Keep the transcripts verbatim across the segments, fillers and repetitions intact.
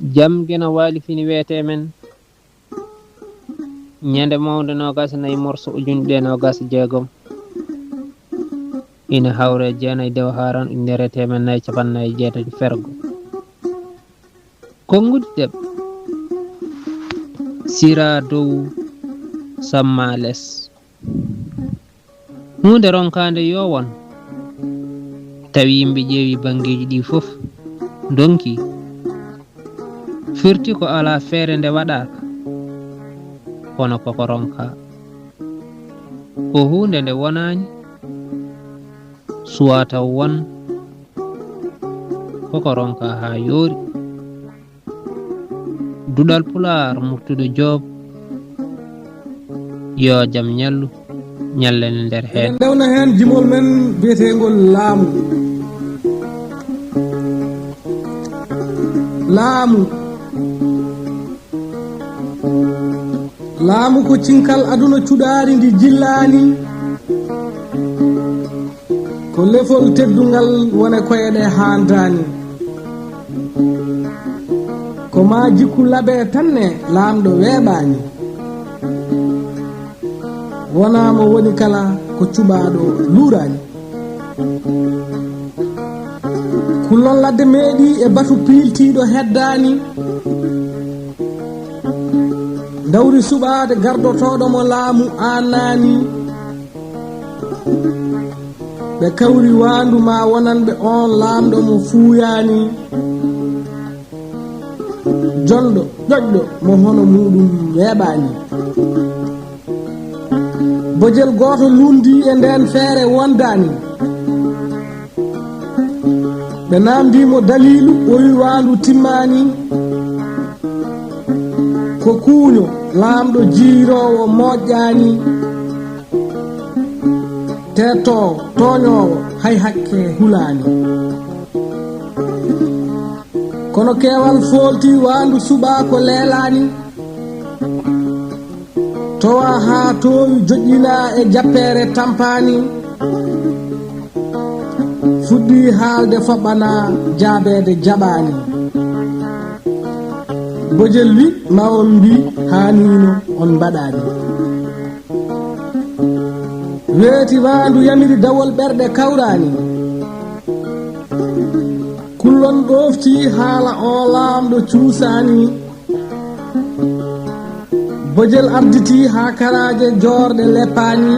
Jam geno waali fini weetee men. Ñande mawnde noogaas e nayi morso ujunɗe noogaas e jeegom. Ina hawre jeenayi dewo haaran ujunere teemen nayi capanɗe nayi e jeetati fergo. Konnguɗi ɗeɓ. Sira dow samma les. Huunde ronkaande yo won. Tawi yimɓe ƴeewi banngeeji ɗi fof, ndonki. Firti ko alaa feere nde waɗaaka, kono koko ronkaa. Ko huunde nde wonaani, suwaa taw won, koko ronkaa haa yoori. Duɗal Pulaar, Murtuɗo Joob, yo jam ñallu, ñallen nder heen. Eɗen ndewna heen jimol men biyeteengol laamu. Laamu. Laamu ko cinkal aduna cuɗaari ndi jillaani. Ko lefol teddungal wone koye ɗe haandaani. Ko maa jikku laɓe tan ne laamɗo weeɓaani. Wonaa mo woni kala ko cuɓaaɗo luuraani. Kullon ladde meeɗi e batu piiltiiɗo heddaani. Dawri suɓaade gardotooɗo mo laamu aannaani. Ɓe kawri waandu ma wonanɓe oon laamɗo mo fuuyaani. Jonɗo, ƴoƴɗo mo hono muuɗum weeɓaani. Bojel gooto lundi e ndeen feere wondaani. Ɓe naamndii mo daliilu, o wi waandu timmaani. Ko kuuño, laamɗo jiiroowo moƴƴaani. Teettoowo, tooñoowo, hay hakke hulaani. Kono keewal foolti waandu suɓaa ko leelaani. Towa haa toowi joƴƴinaa e jappeere tampaani. Fuɗɗii haalde foɓɓanaa jaabeede jaɓaani. Bojel wi ma on mbi haaniino on mbaɗaani. Weeti waandu yamiri dawol ɓerɗe kawraani. Kullon ɗoofti haala o laamɗo cuusaani. Bojel arditi haa karaaje joorɗe leppaani.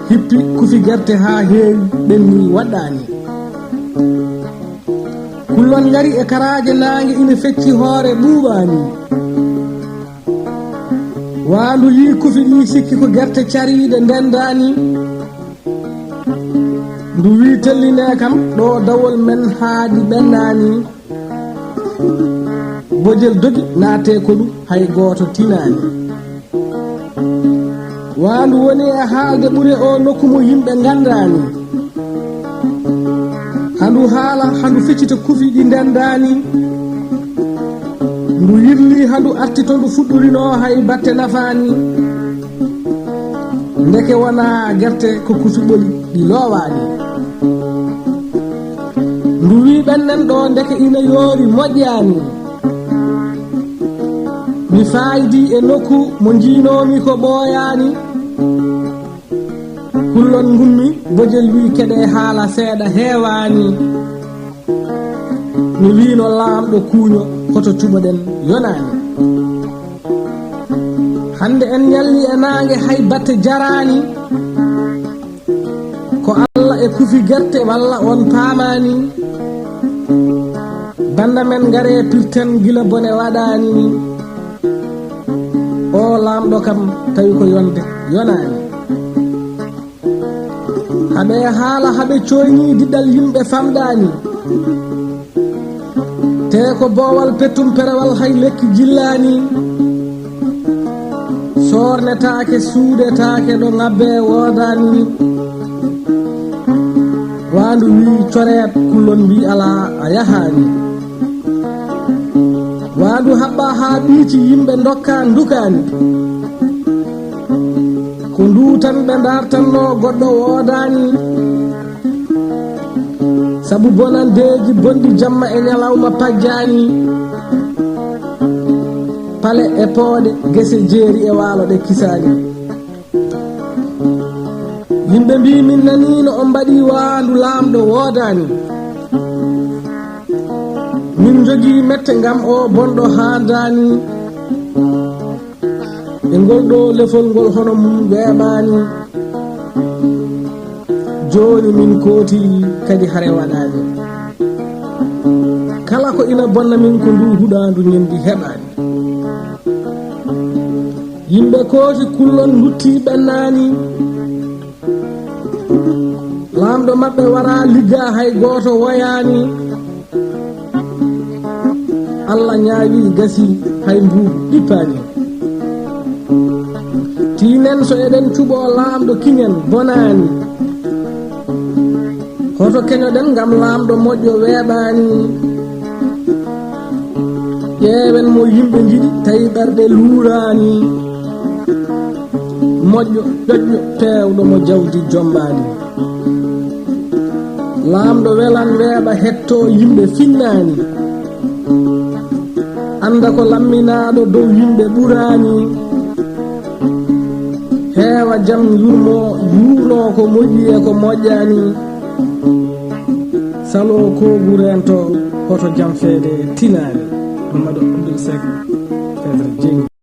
Hippi kufi gerte haa heewi ɓenni waɗɗaani. Kullon ngari e karaaje naange ina fecci hoore ɓuuɓaani. Waandu yii kufi ɗi sikki ko gerte cariiɗe ndendaani. Ndu wii tellinee kam ɗo dawol men haaɗi ɓennaani. Bojel dogi naatee ko ɗum hay gooto tinaani. Waandu woni e haalde ɓure o nokku mo yimɓe nganndaani. Handu haala, handu ficcita kufi ɗi ndendaani. Ndu yirli handu arti to ndu fuɗɗurinoo hay batte nafaani. Ndeke wonaa gerte ko kufi ɓoli ɗi loowaani. Ndu wii ɓennen ɗo ndeke ina yoori moƴƴaani. Mi faaydi e nokku mo njiinoomi ko ɓooyaani. Kullon ngummi, bojel wii keɗe haala seeɗa heewaani. Mi wiino laamɗo kuuño hoto cuɓoɗen yonaani. Hannde en ñalli e naange hay batte jaraani. Ko Alla e kufi gerte walla on paamaani. Bannda men ngare pirten gila bone waɗaani. O laamɗo kam tawi ko yonde yonaani. Haɓe haala haɓe coyni diɗɗal yimɓe famɗaani. Te ko boowal pettum perewal hay lekki jillaani. Soornetaake suuɗetaake ɗo ŋabbe woodaani. Waandu wii coreet kullon mbii alaa a yahaani. Waandu haɓɓa haa ɓiiti yimɓe ndokka ndukaani. Ko ndu tan ɓe ndartanno goɗɗo woodaani. Sabu bonandeeji bonɗi jamma e ñalawma pajjaani, pale e pooɗe, gese jeeri e waalo ɗe kisaani. Yimɓe mbii min nanii no on mbaɗi waandu laamɗo woodaani. Min njogii mette ngam o bonɗo haandaani. E ngol ɗo lefol ngol hono mum weeɓaani. Jooni min kooti kadi hare waɗaani. Kala ko ina bonna min ko ndu huɗaandu ñemdi heɓaani. Yimɓe kooti kullon ndutti ɓennaani. Laamɗo maɓɓe wara ligga hay gooto woyaani. Allah ñaawi gasi hay mbuuɗi ɗippaani. Tiinen so eɗen cuɓoo laamɗo kiñen bonaani. Hoto keñoɗen ngam laamɗo moƴƴo weeɓaani. Ƴeewen mo yimɓe njiɗi tawi ɓerɗe luuraani. Moƴƴo ƴoƴƴo peewɗo mo jawdi jombaani. Laamɗo welan weeɓa hettoo yimɓe finnaani. Annda ko lamminaaɗo dow yimɓe ɓuraani. Heewa jam yurmo yuuno ko moƴƴi e ko moƴƴaani. Salo koogu reento hoto jam feede tinaani. Mamadou Abdoul Seck, Pedre Dieng.